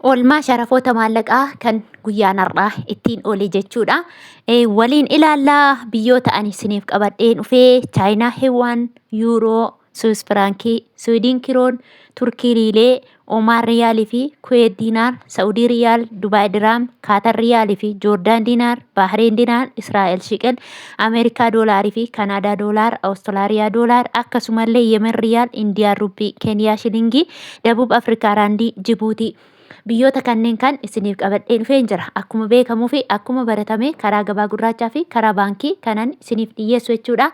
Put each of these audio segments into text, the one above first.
Oolmaa sharafoota maallaqaa kan guyyaan har'aa ittiin oole jechuudha. Waliin ilaallaa biyyoota ani isiniif qabadhee dhufee Chaayinaa Heewaan, Yuuroo, Suwis Firaankii, Suwiidin Kiroon, Turkii Riilee, Omaan Riyaalii fi Kuweet Diinaar, Sa'udii Riyaal, Dubaay Diraam, Kaatar Riyaalii fi Joordaan Diinaar, Baahireen Diinaar, Israa'el Shiqel, Ameerikaa Doolaarii fi Kanaadaa Doolaar, Awustiraaliyaa Doolaar, akkasumallee Yemen Riyaal, Indiyaan Ruppii, Keeniyaa Shilingii, Dabuub Afrikaa Raandii, Jibuutii. Biyyoota kanneen kan isiniif qabadhee dhufeen jira. Akkuma beekamuu fi akkuma baratame karaa gabaa gurraachaa fi karaa baankii kanan isiniif dhiyyeessu jechuudha.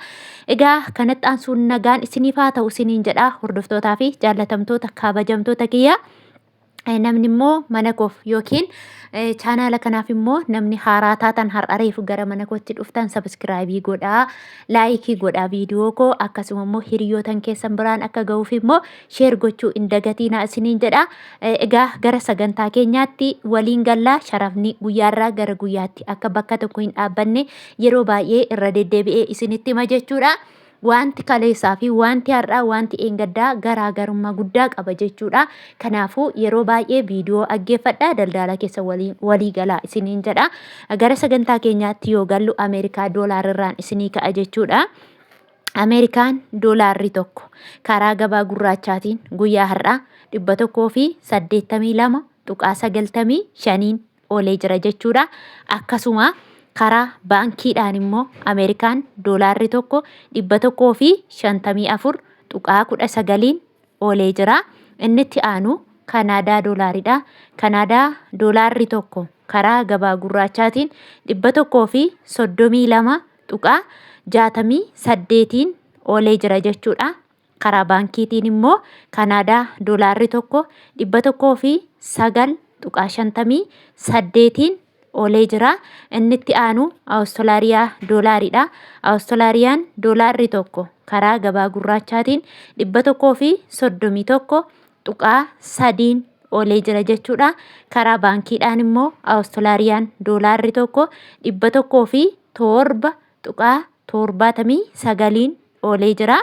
Egaa kanatti aansuun nagaan isiniif haa ta'u isiniin jedha hordoftootaa fi jaallatamtoota kabajamtoota kiyya. Namni immoo mana koof yookiin chaanaala kanaaf immoo namni haaraa taatan har'a reefu gara mana kootti dhuftan sabiskiraayibii godhaa, laayikii godhaa viidiyoo koo, akkasuma immoo hiriyootan keessan biraan akka ga'uuf immoo sheer gochuu hin dagatiinaa isiniin jedha. Egaa gara sagantaa keenyaatti waliin gallaa. Sharafni guyyaarraa gara guyyaatti akka bakka tokko hin dhaabbanne yeroo baay'ee irra deddeebi'ee isinitti hima jechuudha. Wanti kaleessaa fi wanti har'aa, wanti eengaddaa garaagarummaa guddaa qaba jechuudha. Kanaafuu yeroo baay'ee viidiyoo dhaggeeffadhaa, daldala keessa waliin walii galaa isiniin jedha. Gara sagantaa keenyaatti yoo gallu Ameerikaa doolaarrirraan isinii ka'a jechuudha. Ameerikaan doolaarri tokko karaa gabaa gurraachaatiin guyyaa har'aa 182.95n oolee jira jechuudha. Akkasuma karaa baankiidhaan immoo Ameerikaan doolaarri tokko 154.19n oolee jira. Inni itti aanu Kanaadaa doolaaridha. Kanaadaa doolaarri tokko karaa gabaa gurraachaatiin 132.68n oolee jira jechuudha. Karaa baankiitiin immoo Kanaadaa doolaarri tokko 109.58n oolee jira. Inni itti aanu Awustiraaliyaa doolaaridha. Awustiraaliyaan doolaarri tokko karaa gabaa gurraachaatiin 131.3n oolee jira jechuudha. Karaa baankiidhaan immoo Awustiraaliyaan doolaarri tokko 107.79n oolee jira.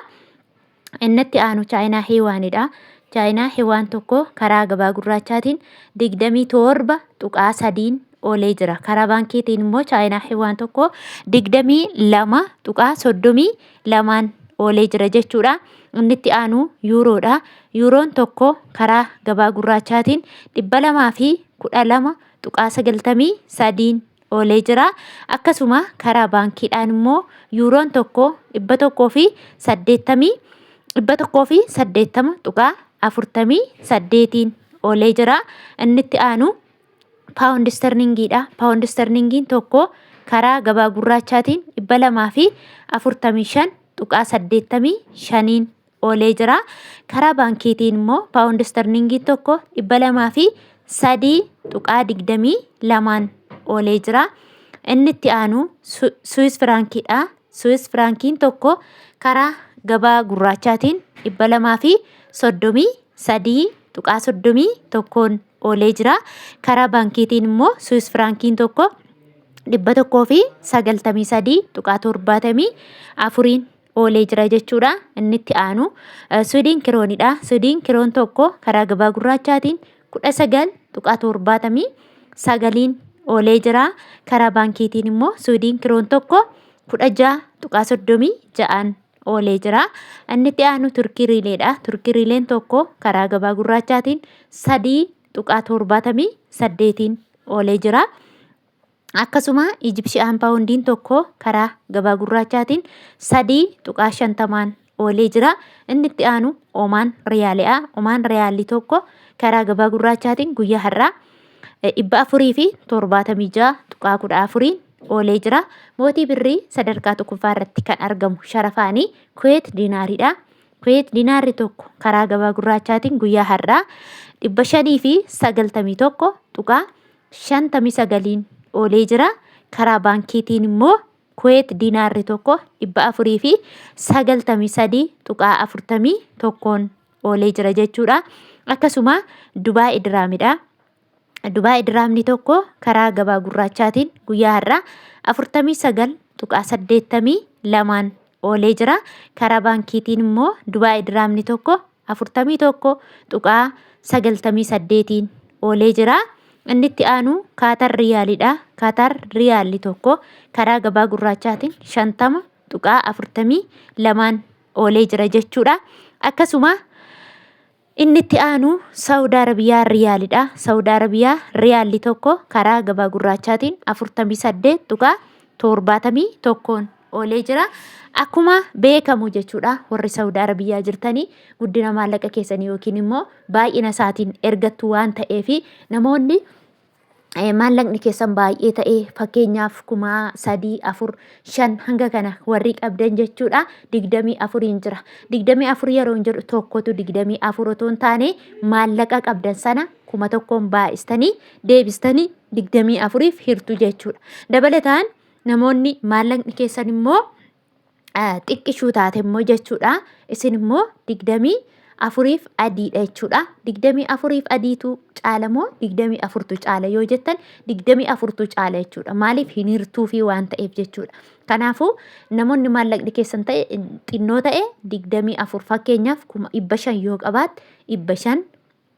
Inni itti aanu Chaayinaa Heewaanidha. Chaayinaa Heewaan tokko karaa gabaa gurraachaatiin 27.3n oolee jira. Karaa baankiitiin immoo Chaayinaa Heewaan tokko 22.32n oolee jira jechuudha. Inni itti aanu Yuuroodha. Yuuroon tokko karaa gabaa gurraachaatiin 212.93n oolee jira. Akkasuma karaa baankiidhaan immoo yuuroon tokko 180.48n oolee jira. Inni itti aanu paawundi isterlingiidha. Paawundi isterlingiin tokko karaa gabaa gurraachaatiin 245.85n oolee jira. Karaa baankiitiin immoo paawundi isterlingiin tokko 203.22n oolee jira. Inni itti aanu Suwis firaankiidha. Suwis firaankiin tokko karaa gabaa gurraachaatiin 233.31n oolee jira. Karaa baankiitiin immoo Suwis firaankiin tokko 193.74n oolee jira jechuudha. Inni itti aanu Suwiidin kiroonidha. Suwiidin kiroon tokko karaa gabaa gurraachaatiin 19.79n oolee jira. Karaa baankiitiin immoo Suwiidin kiroon tokko 16.36n oolee jira. Inni itti aanu Turkii riileedha. Turkii riileen tokko karaa gabaa gurraachaatiin 3.78n oolee jira. Akkasuma Ijipshiyaan paawundiin tokko karaa gabaa gurraachaatiin 3.50n oolee jira. Inni itti aanu Omaan riyaali'a. Omaan riyaalli tokko karaa gabaa gurraachaatiin guyyaa har'aa 476.14n oolee jira. Mootii birrii sadarkaa tokkoffaa irratti kan argamu sharafaanii Kuweet diinaariidha. Kuweet diinaarri tokko karaa gabaa gurraachaatiin guyyaa har'aa 591.59n oolee jira. Karaa baankiitiin immoo Kuweet diinaarri tokko 493.41n oolee jira jechuudha. Akkasuma Dubaay Diraamidha. Dubaay Diraamni tokko karaa gabaa gurraachaatiin guyyaa har'aa 49.82n oolee jira. Karaa baankiitiin immoo Dubaay Diraamni tokko 41.98n oolee jira. Inni itti aanu Kaatar Riyaalidha. Kaatar Riyaalli tokko karaa gabaa gurraachaatiin 50.42n oolee jira jechuudha. Akkasuma inni itti aanu Saawud Arabiyaa Riyaalidha. Saawud Arabiyaa Riyaalli tokko karaa gabaa gurraachaatiin 48.71n oolee jira. Akkuma beekamu jechuudha, warri Saawud Arabiyaa jirtanii guddina maallaqa keessanii yookiin immoo baay'ina isaatiin ergattu waan ta'eef, namoonni maallaqni keessan baay'ee ta'e, fakkeenyaaf 3000, 4, 5 hanga kana warri qabdan jechuudha. 24n jira. 24 yeroo hin jedhu tokkotu 24 otoo hin taane, maallaqa qabdan sana 1000n baay'istanii deebistanii 24f hirtu jechuudha. Dabalataan namoonni maallaqni keessan immoo xiqqishuu taate immoo jechuudha. Isin immoo 24f adiidha jechuudha. 24f adiitu caala moo 24tu caala yoo jettan, 24tu caala jechuudha. Maaliif? Hin hirtuufii waan ta'eef jechuudha. Kanaafuu namoonni maallaqni keessan ta'e xinnoo ta'e 24, fakkeenyaaf 500,000 yoo qabaatte, 500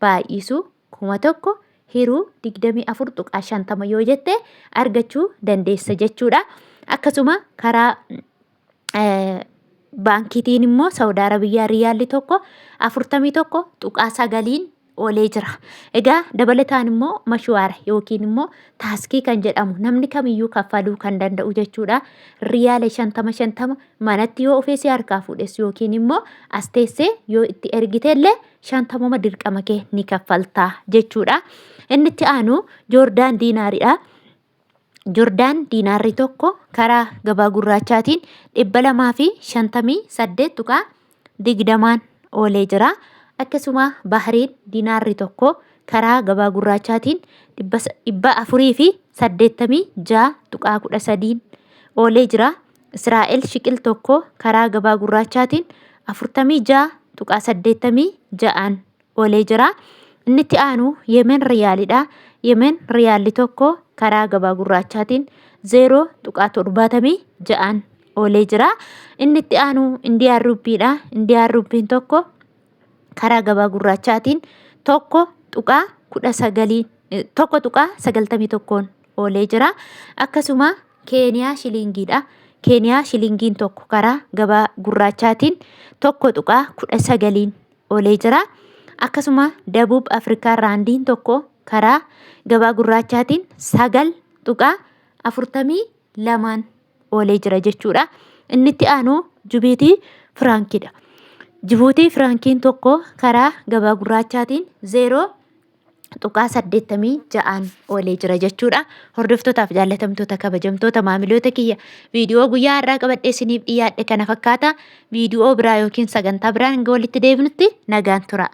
baay'isuu 1000 hiruu 24.50 yoo jette argachuu dandeessa jechuudha. Akkasuma karaa baankiitiin immoo Saawud Arabiyyaa riyaalli tokko 41.9n oolee jira. Egaa dabalataan immoo mashuwaara yookiin immoo taaskii kan jedhamu namni kamiyyuu kaffaluu kan danda'u jechuudha. Riyaala 50 50 manatti yoo ofee si harkaa fuudhes yookiin immoo as teessee yoo itti ergite illee 50ma dirqama kee ni kaffaltaa jechuudha. Inni itti aanu Joordaan diinaaridha. Joordaan diinaarri tokko karaa gabaa gurraachaatiin 258.20n oolee jira. Akkasuma Bahriin diinaarri tokko karaa gabaa gurraachaatiin 486.13n oolee jira. Israa'el shiqil tokko karaa gabaa gurraachaatiin 46.86n oolee jira. Inni itti aanu Yemen riyaalidha. Yemen riyaalli tokko karaa gabaa gurraachaatiin 0.76n oolee jira. Inni itti aanu Indiyaan ruuppiidha. Indiyaan ruuppiin tokko karaa gabaa gurraachaatiin 1.19, 1.91n oolee jira. Akkasuma Keeniyaa shiliingiidha. Keeniyaa shilingiin tokko karaa gabaa gurraachaatiin 1.19n oolee jira. Akkasuma Dabuub Afrikaa raandiin tokko karaa gabaa gurraachaatiin 9.42n oolee jira jechuudha. Inni itti aanu Jibuutii Firaankiidha. Jibuutii Firaankiin tokko karaa gabaa gurraachaatiin 0.86n oolee jira jechuudha. Hordoftootaaf jaallatamtoota, kabajamtoota maamiloota kiyya, viidiyoo guyyaa har'aa qabadhee isiniif dhiyaadhe kana fakkaata. Viidiyoo biraa yookiin sagantaa biraan hanga walitti deebinutti nagaan tura.